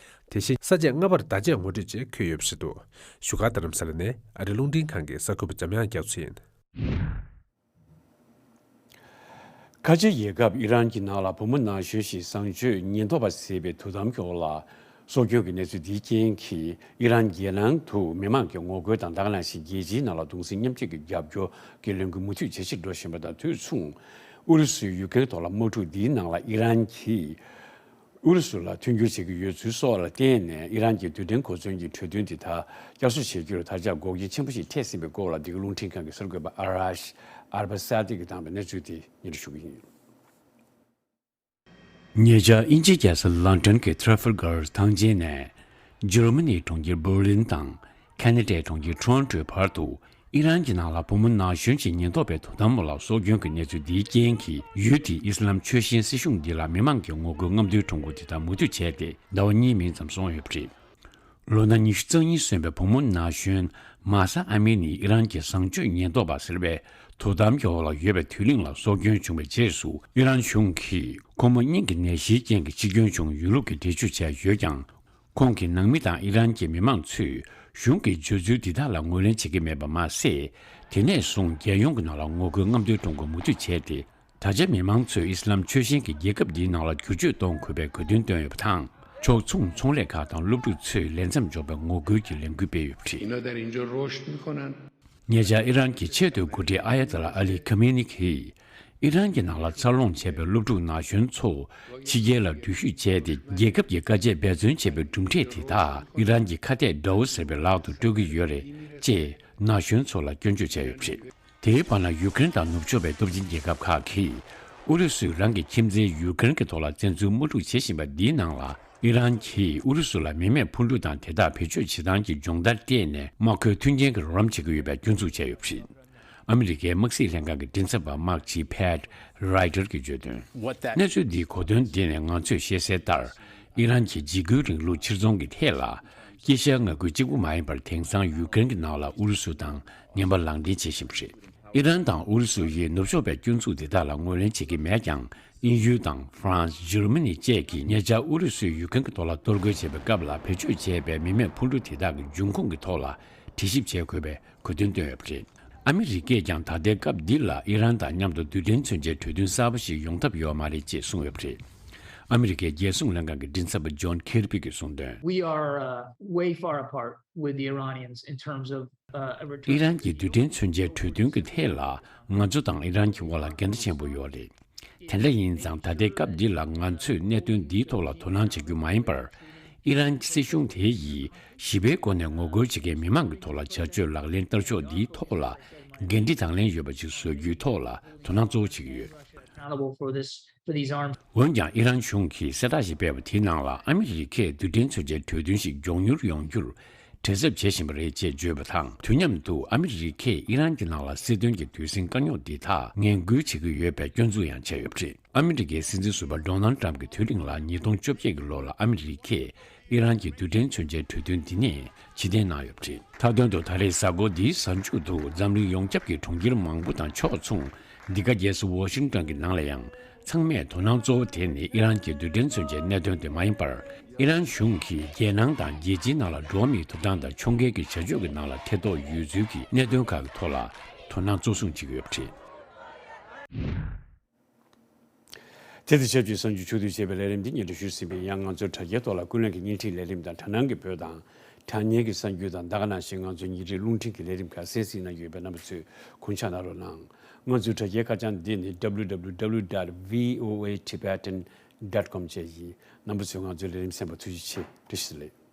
དེ་བཞིན་ས་བཅད་ལྔ་པར་བརྡ་ཆད་ངོ་སྤྲོད་བཅས་འཁོད་ཡོད་པ་རེད་འདུག་བཞུགས་སྒར་རྡ་རམ་ས་ལ་ནས་ཨ་རི་རླུང་འཕྲིན་ཁང་གི་གསར་འགོད་པ་འཇམ་དབྱངས་རྒྱ་མཚོ་ཡིན། ཁ་ཆེ་རྒྱལ་ཁབ་ཨི་རན་གྱི་ནང་ལ་བུ་མོ་ན་གཞོན་ཞིག་བཟང་སྤྱོད་ཉེན་རྟོག་པ་ཟེར་བའི་དོ་དམ་གྱི་འོག་ལ། སྲོག་སྐྱོན་གྱི་གནས་ཚུལ་འདིའི་རྐྱེན་གྱིས་ཨི་རན་རྒྱལ་ནང་དུ་མི་མང་གི་ངོ་རྒོལ་དང་། ད་ག་ནང་བཞིན་རྒྱལ་སྤྱིའི་ནང་ལ་གདུང་སེམས་མཉམ་སྐྱེད་ཀྱི་རྒྱབ་སྐྱོར་གྱི་ལས་འགུལ་མུ་མཐུད་ཇེ་ཆེར་འགྲོ་བཞིན་པ་དང་དུས་མཚུངས། ཨུ་རུ་སུའི་ཡུཀ་རེན་ཐོག་ལ་དམག་འཁྲུག་འདིའི་ནང་ལ་ཨི་རན་གྱིས་ཨུ་རུ་སུ་ལ་མཐུན་འགྱུར་བྱེད་ཀྱི་ཡོད་ཚུལ་སོགས་ལ་བརྟེན་ནས། ཨི་རན་གྱི་རྡུལ་ཕྲན་གོ་མཚོན་གྱི་གྲོས་མཐུན་དེ་དག་བསྐྱར་གསོ་བྱེད་རྒྱུར་ད་ཆ་འགོག་རྐྱེན་ཆེན་པོ་ཞིག་འཕྲད་ཟིན་པའི་སྐོར་ལ། འདི་ག་རླུང་འཕྲིན་ཁང་གི་གསར་འགོད་པ་ཨ་ར་ཤ་ཨར་བ་ས་ཏི་གིས་བཏང་བའི་གནས་ཚུལ་དེ་སྙན་སྒྲོན་ཞུ་གི་ཡིན། ཉེ་ཆར་དབྱིན་ཇིའི་རྒྱལ་ས་ལོན་ཌོན་གྱི་ཊ་ར་ཕལ་གྷར་ཐང་ཆེན་ནས། འཇར་མ་ནིའི་གྲོང་ཁྱེར་འབར་ལིན་དང་ཁ་ན་ཌའི་གྲོང་ཁྱེར་ཊོ་རོན་ཊོའི་བར་དུ། ཨི་རན་གྱི་ནང་ལ་བུ་མོ་ན་གཞོན་ཞིག་ཉེན་རྟོག་པའི་དོ་དམ་འོག་ལ་སྲོག་སྐྱོན་གྱི་གནས་ཚུལ་འདིའི་རྐྱེན་གྱིས། ཡུལ་དེའི་ཨི་སི་ལམ་ཆོས་ཞེན་སྲིད་གཞུང་འདི་ལ་མི་མང་གི་ངོ་རྒོལ་རྔམ་སྟོན་ཁྲོམ་སྐོར་དེ་དག་མུ་མཐུད་བྱས་ཏེ། ཟླ་བ་གཉིས་མིན་ཙམ་སོང་ཡོད་པ་རེད། ལོ་ན་ཉི་ཤུ་རྩ་གཉིས་སོན་པའི་བུ་མོ་ན་གཞོན་མཱ་ས་ཨ་མི་ནི་ཨི་རན་གྱི་བཟང་སྤྱོད་ཉེན་རྟོག་པ་ཟེར་བའི་དོ་དམ་གྱི་འོག་ལ་ཡོད་པའི་དུས་གླེང་ལ་སྲོག་སྐྱོན་བྱུང་བའི་རྗེས་སུ། ཨི་རན་གཞུང་གིས་ཁོ་མོ་སྙིང་གི་ནད་གཞིའི་རྐྱེན་གྱིས་འཆི་སྐྱོན་བྱུང་ཡོད་ལུགས་ཀྱི་འགྲེལ་བརྗོད་བྱས་ཡོད་ཀྱང་། ཁོང་གི་ནང་མི་དང་ཨི་རན་གྱི་མི་མང་ཚོས་གཞུང་གི་བརྗོད་ཚུལ་འདི་དག་ལ་ངོས་ལེན་བྱེད་ཀྱི་མེད་པ་མ་ཟད། དེ་ནས་བཟུང་རྒྱལ་ཡོངས་ཀྱི་ནང་ལ་ངོ་རྒོལ་རྔམ་སྟོན་ཁྲོམ་སྐོར་མུ་མཐུད་བྱས་ཏེ། ད་ཆ་མི་མང་ཚོས་ཨི་སི་ལམ་ཆོས་ཞེན་གྱི་རྒྱལ་ཁབ་འདིའི་ནང་ལ་བསྒྱུར་བཅོས་གཏོང་དགོས་པའི་དགོས་འདུན་བཏོན་ཡོད་པ་དང་། ཕྱོགས་མཚུངས་ཚོང་ལས་ཁག་དང་སློབ་ཕྲུག་ཚོས་ལས་མཚམས་འཇོག་པའི་ངོ་རྒོལ་གྱི་ལས་འགུལ་སྤེལ་ཡོད་པ་རེད། اینا در اینجا رشد می‌کنن. ཉེ་ཆར་ཨི་རན་གྱི་ཆེས་མཐོའི་འགོ་ཁྲིད་ཨ་ཡ་ཏོ་ལ་ཨ་ལི་ཁ་མེ་ནི་གིས། ཨི་རན་གྱི་ནང་ལ་འཚར་ལོངས་བྱས་པའི་སློབ་ཕྲུག་ན་གཞོན་ཚོ་ཕྱི་རྒྱལ་ལ་འགྲུལ་བཞུད་བྱས་ཏེ། རྒྱལ་ཁབ་ཀྱི་དཀའ་སྤྱད་འབད་བརྩོན་བྱས་པའི་གྲུབ་འབྲས་དེ་དག་ཨི་རན་གྱི་ཁ་གཏད་དགྲ་བོ་ཟེར་བའི་ལག་ཏུ་སྤྲོད་ཀྱི་ཡོད་རེད། ཅེས་ན་གཞོན་ཚོ་ལ་སྐྱོན་བརྗོད་བྱས་ཡོད་པ་རེད། དེ་ དེའི་བར་ན་ཡུ་ཀེ་རེན་དང་ནུབ་ཕྱོགས་པའི་སྟོབས་ཆེན་རྒྱལ་ཁབ་ཁག་གིས་ཨུ་རུ་སུས་རང་གི་ཁྱིམ་མཚེས་ཡུ་ཀེ་རེན་གྱི་ཐོག་ལ་བཙན་འཛུལ་དམག་འཁྲུག་བྱེད་བཞིན་པ་འདིའི་ནང་ལ། ཨི་རན་གྱིས་ཨུ་རུ་སུ་ལ་མི་མེད་འཕུར་གྲུ་དང་དེ་དག་བེད་སྤྱོད་བྱེད་སྟངས་ཀྱི་སྦྱོང་བརྡར་སྤྲད་ནས་དམག་མཁོའི་མཐུན་རྐྱེན་གྱི་རོགས་རམ་བྱེད་ཀྱི་ཡོད་པའི་སྐྱོན་འཛུགས་བྱས་ཡོད་པ་རེད། ཨ་མི་རི་ཀའི་དམག་སྲིད་ལྷན་ཁང་གི་མགྲིན་ཚབ་པ་དམག་སྤྱི་Pat Ryder་གྱིས་བརྗོད་དོན། What that གནས་ཚུལ་འདིའི་གོ་དོན་དེ་ནི་ང་ཚོས་ཤེས་གསལ་ལྟར། ཨི་རན་གྱིས་འཇིགས་སྐུལ་རིང་ལུགས་ཕྱིར་ཚོང་གི་ཐད་ལ། དཀྱིལ་ཤར་མངའ་ཁུལ་གཅིག་པུ་མ་ཡིན་པར་དེང་སང་ཡུ་ཀེ་རེན་གྱི་ནང་ལ་ཨུ་རུ་སུ་དང་ངན་པ་ལངས་འདྲེན་བྱེད་བཞིན་པ་རེད། ཨི་རན་དང་ཨུ་རུ་སུ་ཡིས་ནུབ་ཕྱོགས་པའི་སྐྱོན་འཛུགས་འདི་དག་ལ་ངོས་ལེན་བྱེད་ཀྱི་མེད་ཀྱང་། དབྱིན་ཡུལ་དང་ཧྥ་རན་སི། འཇར་མ་ནི་བཅས་ཀྱིས་ཉེ་ཆར་ཨུ་རུ་སུས་ཡུ་ཀེ་རེན་གྱི་ཐོག་ལ་གཏོར་རྒོལ་བྱས་པའི་སྐབས་ལ་བེད་སྤྱོད་བྱས་པའི་མི་མེད་འཕུར་གྲུ་དེ་དག་གི་འབྱུང་ཁུངས་ཀྱི་ཐོག་ལ་དྲི་ཞིབ་བྱེད་དགོས་པའི་གོ་སྟོན་བཏོན་ཡོད་པ་རེད། ཨ་མི་རི་ཀས་ཀྱང་ད་ལྟའི་སྐབས་འདི་ལ་ཨི་རན་དང་མཉམ་དུ་རྡུལ་ཕྲན་མཚོན་ཆའི་གྲོས་མཐུན་གསར་པ་ཞིག་ཡོང་ཐབས་ཡོད་མ་རེད་ཅེས་གསུངས་ཡོད་པ་རེད། ཨ་མི་རི་ཀའི་རྒྱལ་སྲུང་ལྷན་ཁང་གི་མགྲིན་ཚབ་པ་ཇོན་ཁེར་པི་གིས་གསུངས་དོན། We are uh, way far apart with the Iranians in terms of uh, a return ཨི་རན་གྱི་རྡུལ་ཕྲན་མཚོན་ཆའི་གྲོས་མཐུན་གྱི་ཐད་ལ་ང་ཚོ་དང་ཨི་རན་གྱི་དབར་ལ་འགལ་ཟླ་ཆེན་པོ་ཡོད་རེད། དེ་འདྲ་ཡིན་ཙང་ད་ལྟའི་སྐབས་འདི་ལ་ང་ཚོས་གནད་དོན་འདིའི་ཐོག་ལ་དོ་སྣང་བྱ་རྒྱུ་མ་ཡིན་པར། ཨི་རན་གྱི་སྲིད་གཞུང་དེ་ཡིས་ཞི་བའི་སྒོ་ནས་ངོ་རྒོལ་བྱེད་མཁན་མི་མང་གི་ཐོག་ལ་བྱ་སྤྱོད་ལག་ལེན་བསྟར་ཕྱོགས་འདིའི་ཐོག་ལ་འགན་འཁྲི་དང་ལེན་ཡོད་པ་ཞིག་བཟོ་རྒྱུའི་ཐོག་ལ་དོ་སྣང་གཙོ་བོ་བྱེད་ཀྱི་ཡོད། Accountable for this, for these arms. འོན་ཀྱང་ཨི་རན་གཞུང་གིས་གསལ་བསྒྲགས་ཤིག་སྤེལ་བ་དེའི་ནང་ལ་ཨ་མི་རི་ཀས་རྡུལ་ཕྲན་མཚོན་ཆའི་གྲོས་མཐུན་ཞིག་མགྱོགས་མྱུར་ཡོང་རྒྱུར་བྲེལ་འཚུབ་བྱེད་བཞིན་པ་རེད་ཅེས་བརྗོད་པ་དང་། དུས་མཉམ་དུ་ཨ་མི་རི་ཀས་ཨི་རན་གྱི་ནང་ལ་སྲིད་དོན་གྱི་དུས་ཟིང་དཀའ་རྙོག་འདི་དག་ངན་སྐུལ་བྱེད་ཀྱི་ཡོད་པའི་སྐྱོན་འཛུགས་ཡང་བྱས་ཡོད་པ་རེད། ཨ་མི་རི་ཀའི་སྲིད་འཛིན་ཟུར་པ་ཌོ་ནལ་ཊམ་གྱི་དུས་རིང་ལ་ཉིས་སྟོང་བཅོ་བརྒྱད་ཀྱི་ལོ་ལ་ཨ་མི་རི་ཀས་ཨི་རན་གྱི་རྡུལ་ཕྲན་མཚོན་ཆའི་གྲོས་མཐུན་འདི་ནས་ཕྱིར་འཐེན་གནང་ཡོད་པ་རེད། མཐའ་དོན་དུ་ད་རེས་གཟའ་འཁོར་འདིའི་གཟའ་མཇུག་ཏུ་འཛམ་གླིང་ཡོངས་ཁྱབ་ཀྱི་གྲོང་ཁྱེར་མང་པོ་དང་ཕྱོགས་མཚུངས་འདི་ག་རྒྱལ་ས་ཝ་ཤིང་ཊོན་གྱི་ནང་ལ་ཡང་ཚང་མས་དོ་སྣང་གཙོ་བོ་དེ་ནི་ཨི་རན་གྱི་རྡུལ་ཕྲན་མཚོན་ཆའི་གནད་དོན་དེ་མ་ཡིན་པར། ཨི་རན་གཞུང་གིས་རྒྱལ་ནང་དང་རྒྱལ་སྤྱིའི་ནང་ལ་འགྲོ་བ་མིའི་ཐོབ་ཐང་དང་ཕྱོགས་འགལ་གྱི་བྱ་སྤྱོད་ཀྱི་ནང་ལ་ཐེ་གཏོགས་ཡོད་ཚུལ་གྱི་གནད་དོན་ཁག་གི་ཐོག་ལ་དོ་སྣང་གཙོ་བཟུང་བྱེད་ཀྱི་ཡོད་པ་རེད། དེ་དང་ཆབས་ཅིག་གསར་འགྱུར་ཕྱོགས་བསྡུས་བྱས་པའི་ལས་རིམ་འདི་སྙན་སྒྲོན་ཞུས་ཟིན་པས། ཡང་ང་ཚོའི་དྲ་རྒྱའི་ཐོག་ལ་ཀུན་གླེང་གི་བརྙན་འཕྲིན་ལས་རིམ་དང་དྲ་སྣང་གི་བོད་དང་དྲ་བརྙན་གྱི་གསར་འགྱུར་དང་ད་ག་ནང་བཞིན་ང་ཚོའི་ཉིན་རེའི་རླུང་འཕྲིན་གྱི་ལས་རིམ་ཁག་གསན་གཟིགས་གནང་གི་ཡོད་པས་རྣམ་པ་ཚོས་གོ་བརྡ་གནང་རོགས་གནང་། ང་ཚོའི་དྲ་རྒྱའི་ཁ་བྱང་འདི་ནི་W W W dot V O A Tibetan dot com བཅས་ཡིན། རྣམ་པ་ཚོས་ང་ཚོའི་ལས་རིམ་གསན་པར་ཐུགས་རྗེ་ཆེ། བཀྲ་ཤིས་བདེ་ལེགས།